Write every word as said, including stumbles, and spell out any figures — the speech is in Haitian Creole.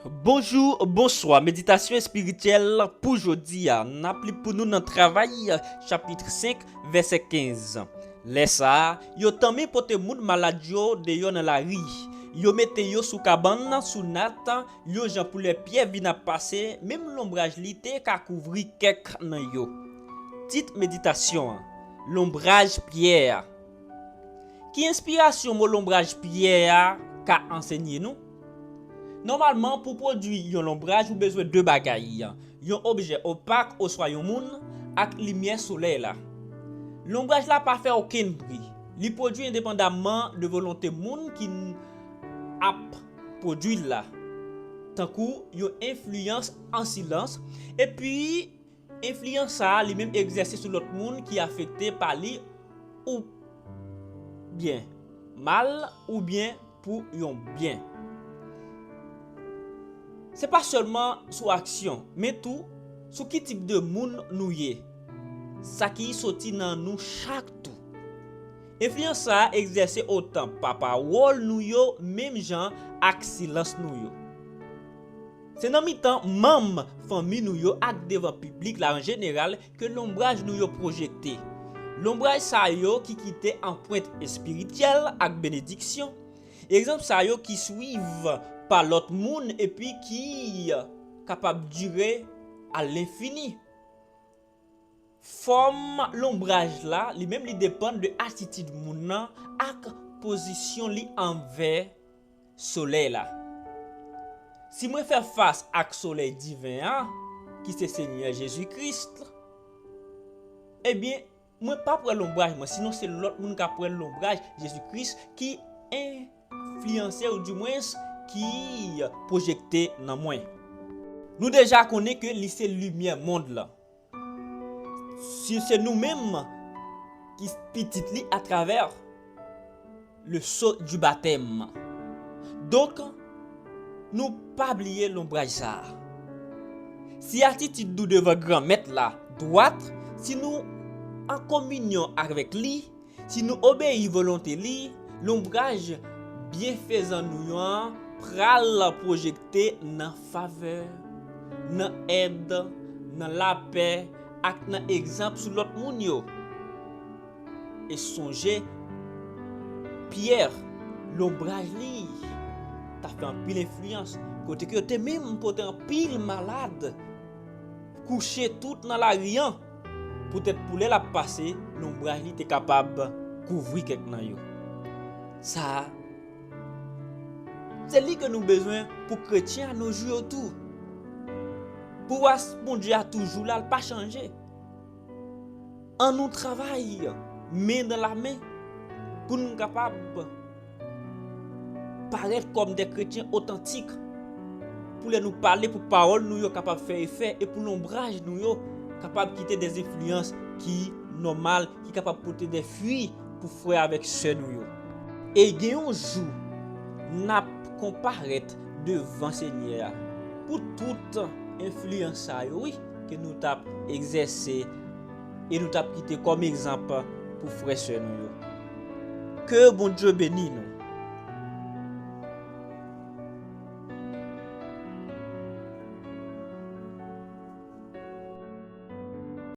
Bonjou, bonswa. Meditasyon espirityèl pou jodi a. N ap li pou nou nan Travay, chapit senk, vèsè kenz. Lè sa a, yo tanmen pote moun malad yo deyò nan lari. Yo mete yo sou kabann, sou nat, yon jan pou lè pyè vin ap pase, menm lonbraj li te ka kouvri kèk nan yo. Tit meditasyon an, Lonbraj pyè a. Ki enspirasyon mo lonbraj pyè a ka ansenye nou? Nòmalman, pou pwodui yon lonbraj, ou bezwen de bagay, yon objè opak oswa yon moun, ak limyè solèy la. Lonbraj la pa fè okenn bri. Li pwodui endepandamman de volonte moun ki n-, ap pwodui l la, tankou yon enfliyans an silans, epi enfliyans sa a li menm egzèse sou lòt moun ki afekte pa li, oubyen mal, oubyen pou yon byen. Se pa sèlman sou aksyon, men tou sou ki tip de moun nou ye, sa ki soti nan nou chak tou. Enfliyans sa a egzèse otan pa pawòl nou yo, menm jan ak silans nou yo. Se nan mitan manm fanmi nou yo ak devan piblik la an jeneral ke lonbraj nou yo pwojekte. Lonbraj sa yo ki kite anprent espirityèl ak benediksyon. Egzanp sa yo ki swiv pa lòt moun epi ki kapab dire a lenfini. Fòm lonbraj la, li menm li depann de atitid moun nan ak pozisyon li anvè solèy la. Si mwen fè fas ak solèy diven an, ki se Senyè Jezi Kris, ebyen, mwen p ap wè lonbraj mwen, sinon se lòt moun k ap wè lonbraj Jezi Kris ki enfliyanse oudimwens ki pwojekte nan mwen. Nou deja konnen ke li se limyè mond lan. Si se nou menm ki pitit li atravè le sceau du baptême. Donk, nou pa bliye lonbraj sa a. Si atitid nou devan Granmèt la dwat, si nou an kominyon avèk li, si nou obeyi volonte li, lonbraj byenfezan nou yo an pral pwojekte nan favè, nan èd, nan lapè ak nan egzanp sou lòt moun yo. E sonje, Pyè, lonbraj li t ap fè anpil enfliyans, kote ke yo te menm pote anpil malad kouche tout nan lari an. Poutèt pou lè l ap pase, lonbraj li te kapab kouvri kèk nan yo. Sa a, se li ke nou bezwen pou kretyen a nojou yo tou. Pouvwa Bondye a toujou la, l pa chanje. An nou travay men dan la men pou nou kapab parèt kòm de kretyen otantik, pou lè nou pale, pou pawòl nou yo kapab fè efè e pou lonbraj nou yo kapab kite de enfliyans ki nòmal, ki kapab pote de fwi pou frè avèk sè nou yo. E gen yon jou, n ap konparèt devan Senyè a pou tout enfliyans sa yo, wi, ke nou t ap egzèse e nou t ap kite kòm egzanp pou frè sè nou yo. Ke Bondye beni nou.